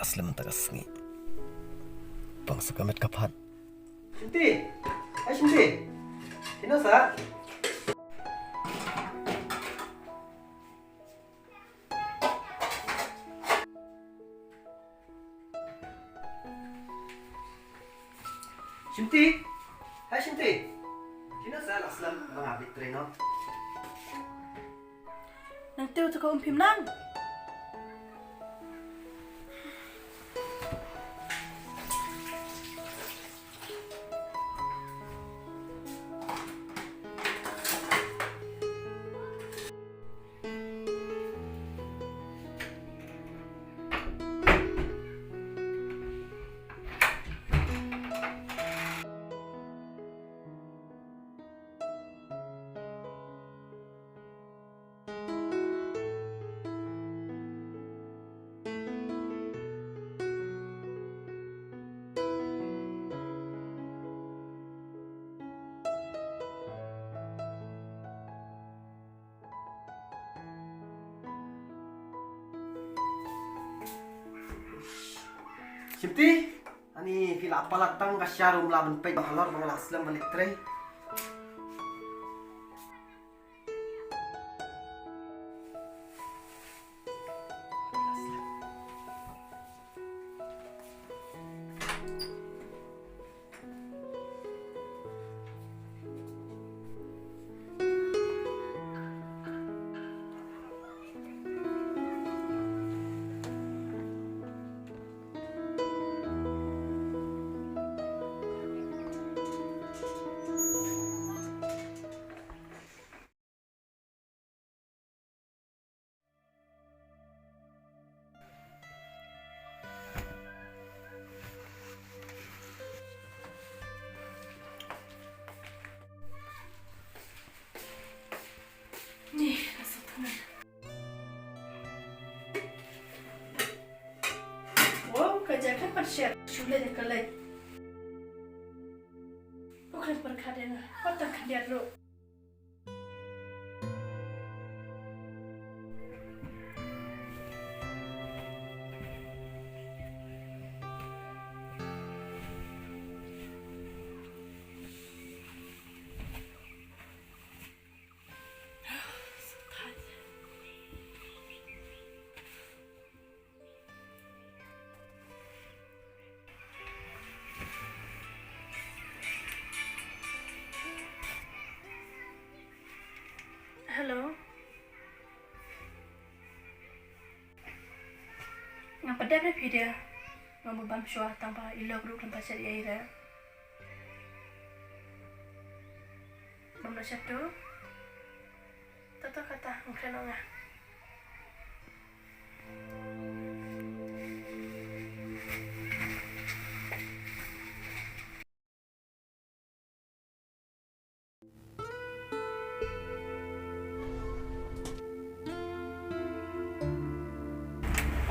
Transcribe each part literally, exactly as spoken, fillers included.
slem mynta ka sngi. Pang sa ka met ka phad. Shimti! Hai Shimti! Kino sa? Shimti! Hai Shimti! Kino sa la slem ba nga bit trei noh. Nang tiew tu ka um phim nang. Shimti, ani phi la palat tang ka sharum la ban peit halor ba nga la slem ban leit trei. Ni, ka sa tang. Wow, ka jacket pat shet, shu leh ka leh. Ka kren pyrkhat ïa nga, pat tang khyndiat ruh. Hello. Nga pat dep ïa phi de. Nga mut bam shuwa tang ba i lok ruh khlem pat shet ïa i re. Bam la shet tu. Tato kata ngkren nga.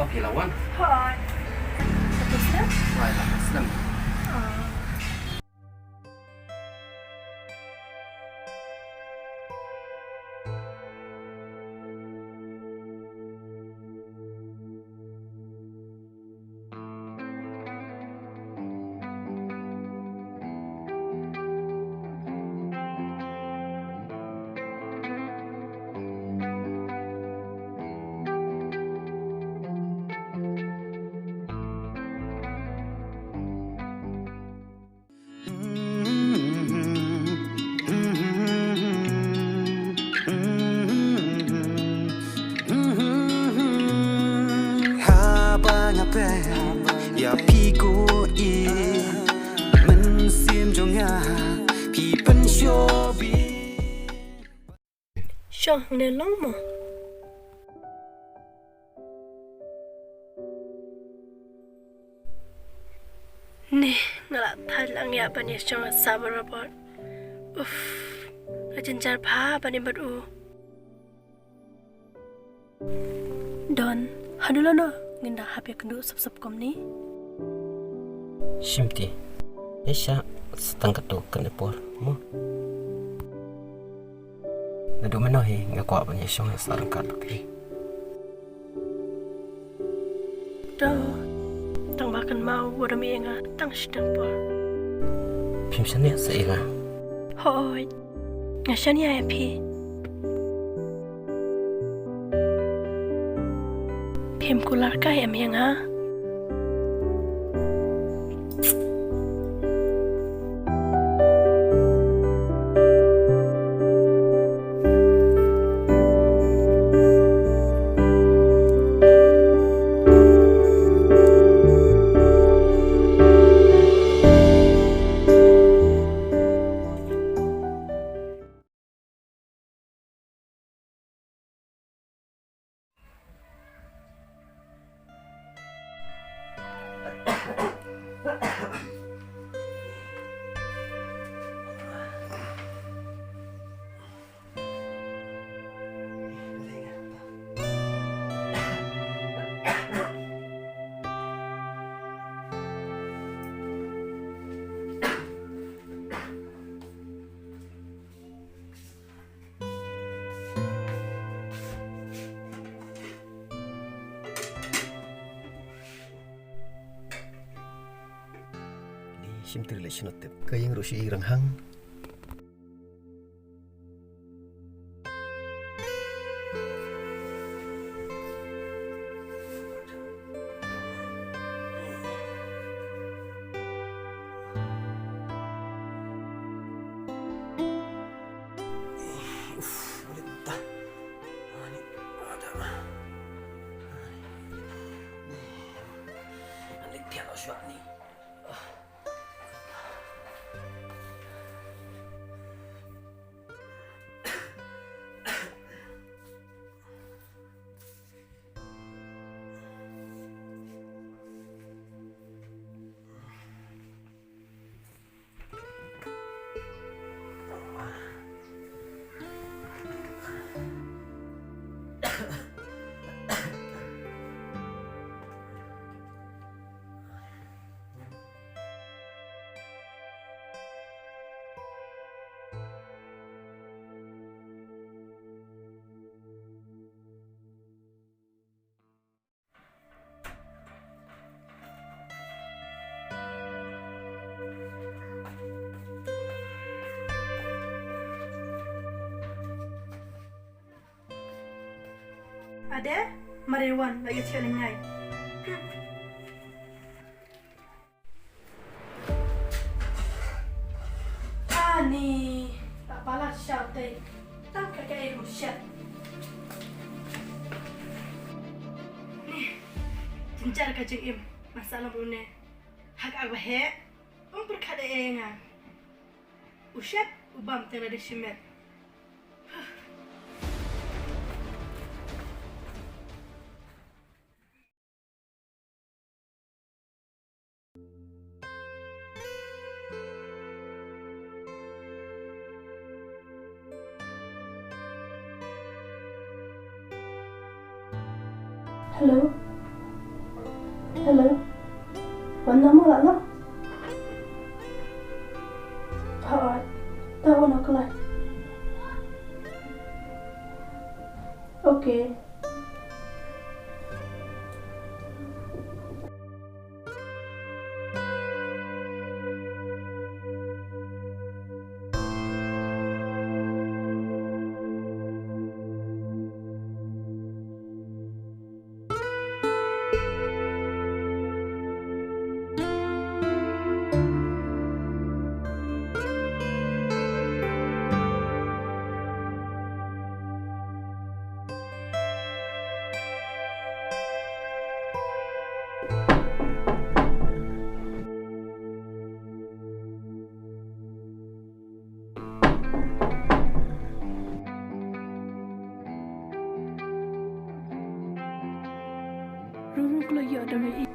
Oh, phi la wan. Hooid. Phi la slem? Hooid, la slem. Oh. Haba nga peit ïa phi ko i mynsiem jong nga phi pynshoh bha. Shong hangne long mo. Ne, nga la thait lang ïa ban ïa shong sa barabor. Uff, nga jynjar bha ban ïa bad u. Don, haduh lano ngin da hap ïa kynduh sop sop kumne? Shimti, ïa sha sa tang katto katne por mo. Naduh mynno hi nga kwah ban ïa shong ïa sa ryngkat bad phi. To, Kynmaw wat ym ïa nga tang shiteng por. Phim shaniah sa ïa nga? Hooid, nga shaniah ïa phi. Phim kular kai em ïa nga? Shim tyrli shnot tip ka ïing ruh shu ïrang hang. Ade, mare wan, la ïa check lyngngai. Hmm. Ani, la palat sha utei. Tang ka kaei ruh shet. Ni, jynjar ka jingim, masa lam une. Ha ka ba heh, um pyrkhat ei ei nga. U shet, u bam tang lada shimet. Hello? Hello? Wan na mo la no? Hooid. Ta wan na klai. Okay. Rung rung klo ïa dang i.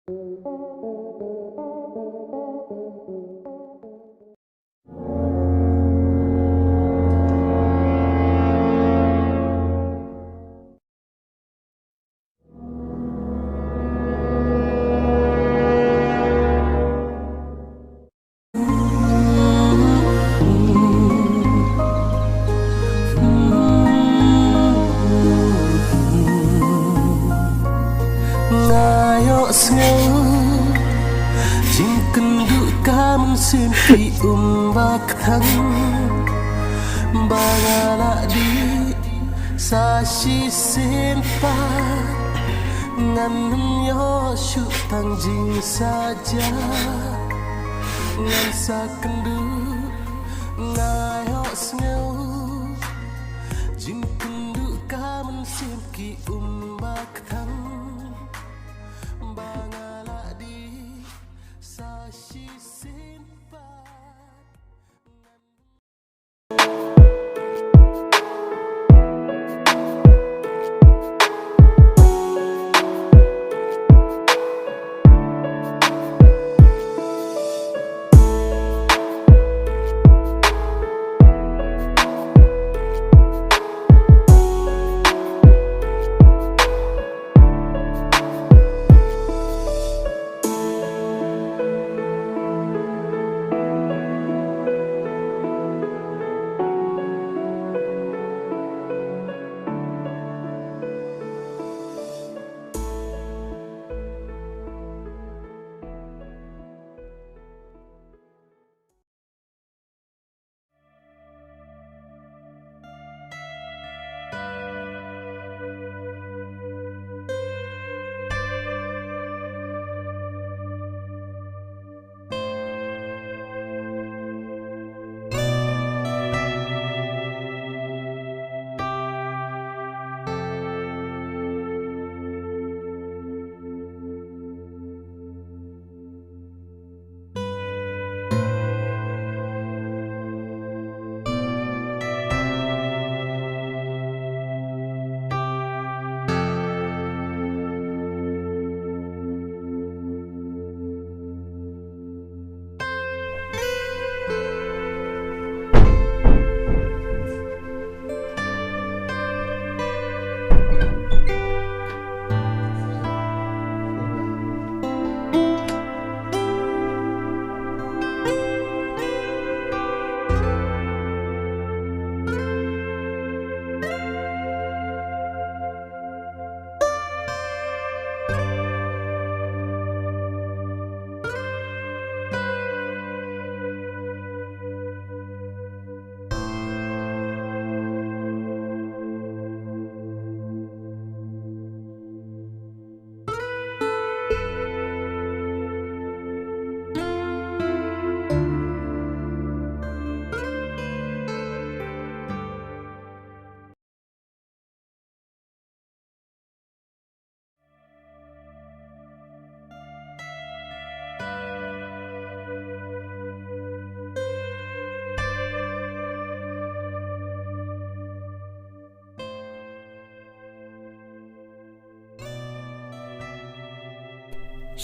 Nga ïoh sngew jingkynduh ka mynsiem ki um ba kthang, ba nga la dih sa shisien pat. Ngan ym ïoh shuh tang jingsaja, ngan sa kynduh. Nga ïoh sngew jingkynduh ka mynsiem ki um ba kthang, ba nga la dih sa shisien pat.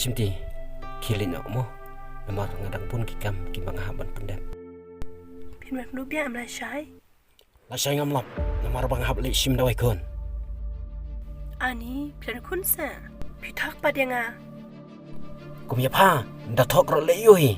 Shimti, khie leit noh mo, namar nga dang bun ki kam kiba nga hap ban pyndep. Phin wan kano biang em lashai? Lashai ngam lap, namar ba nga hap leit shim dawai khun. Ani, phi la khun sa, phi thok pat ïa nga. Kum ïa pha, da thok ruh leh ïohi.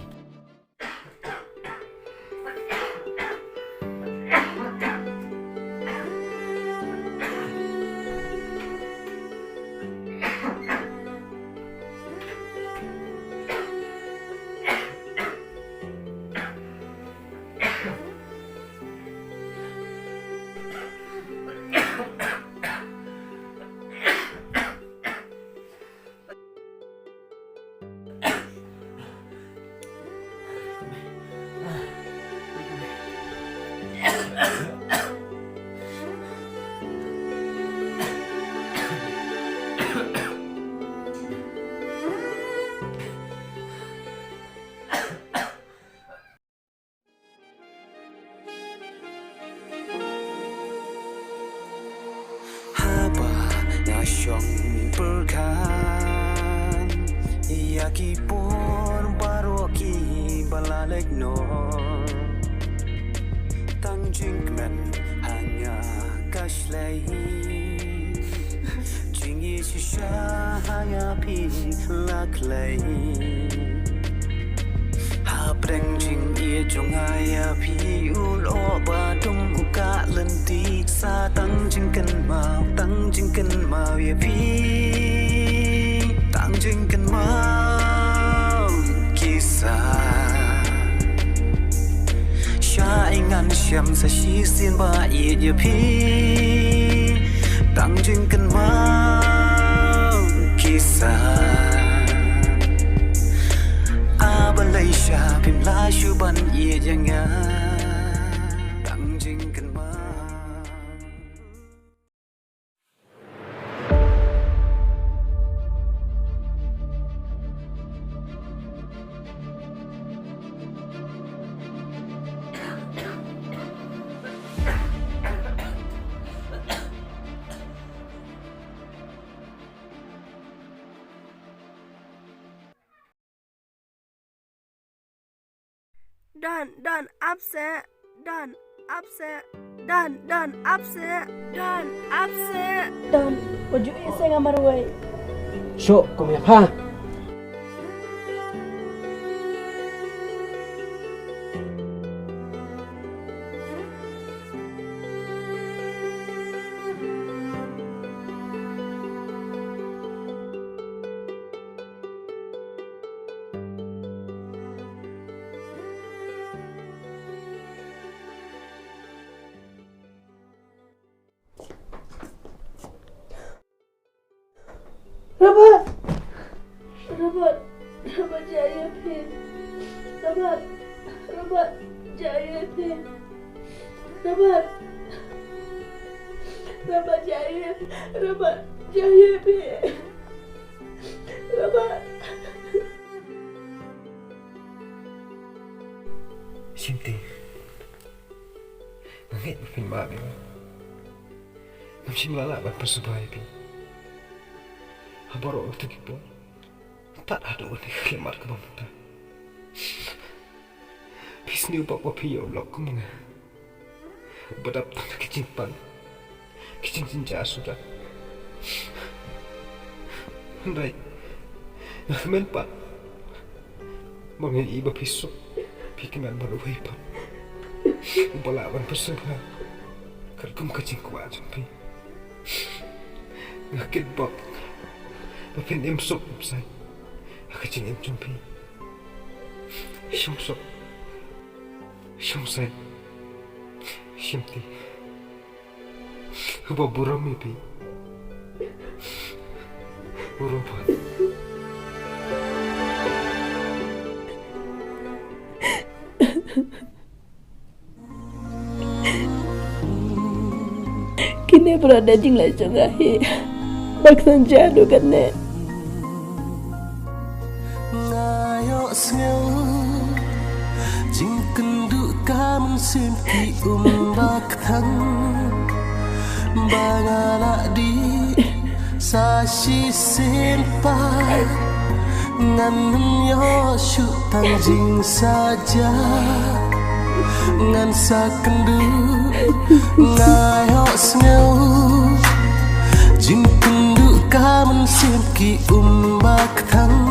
Haba nga shong pyrkhat Ïa ki por baroh kiba la leit noh, tang jingkmen ha nga ka shlei. Jingïeit shisha ha nga phi la klei. Hapdeng jingïeit jong nga ïa phi, u lyoh ba dum u kah lynti. Sa tang jingkynmaw, tang jingkynmaw ïa phi. Tang jingkynmaw ki sa shah ïa ngan shem sa shisien ba ïeit ïa phi. Tang jingkynmaw ki sa, a balei sha phim lah shuh ban ïeit ïa nga. Tang jingkynmaw. Don, don, ap seh. Don, ap seh. Don, don, ap seh. Don, ap seh. Don, wat ju ïeh seh nga marwei. Shuh, kum ïa pha. Robert! Robert! Robert, jia ïa phi. Robert! Robert, jia ïa phi. Robert! Robert, jia ïa phi. Robert, jia ïa phi. Robert! Shimti. Nga ngeit ba phin map ïa nga. Ngam shym la lah ban pynsngewbha ïa phi ha baroh kito ki por. Tad haduh kane ka khyllipmat kaba mynta. Phi sngewbha ba phi ïoh lok kum nga. Ba dap tang ki jingpang, ki jingjynjar suda. Hynrei nga kmen pat ba nga ïohi ba phi suk, phi kmen bad uwei pat uba lah ban pynsngewbha katkum ka jingkwah jong phi. Nga kitbok ba phin im suk im saiñ ha ka jingim jong phi. Shong suk, shong saiñ, Shimti. Uba burom ïa phi u Robert. Kine baroh da jingleh jong nga hi. Ba khlem jia haduh katne. Nga ïohsngew jingkynduh ka mynsiem ki um ba kthang ba nga la dih sa shisien pat. Ngan ym ïoh shuh tang jingsaja, ngan sa kynduh. Nga ïohsngew jingkynduh ka mynsiem ki um ba kthang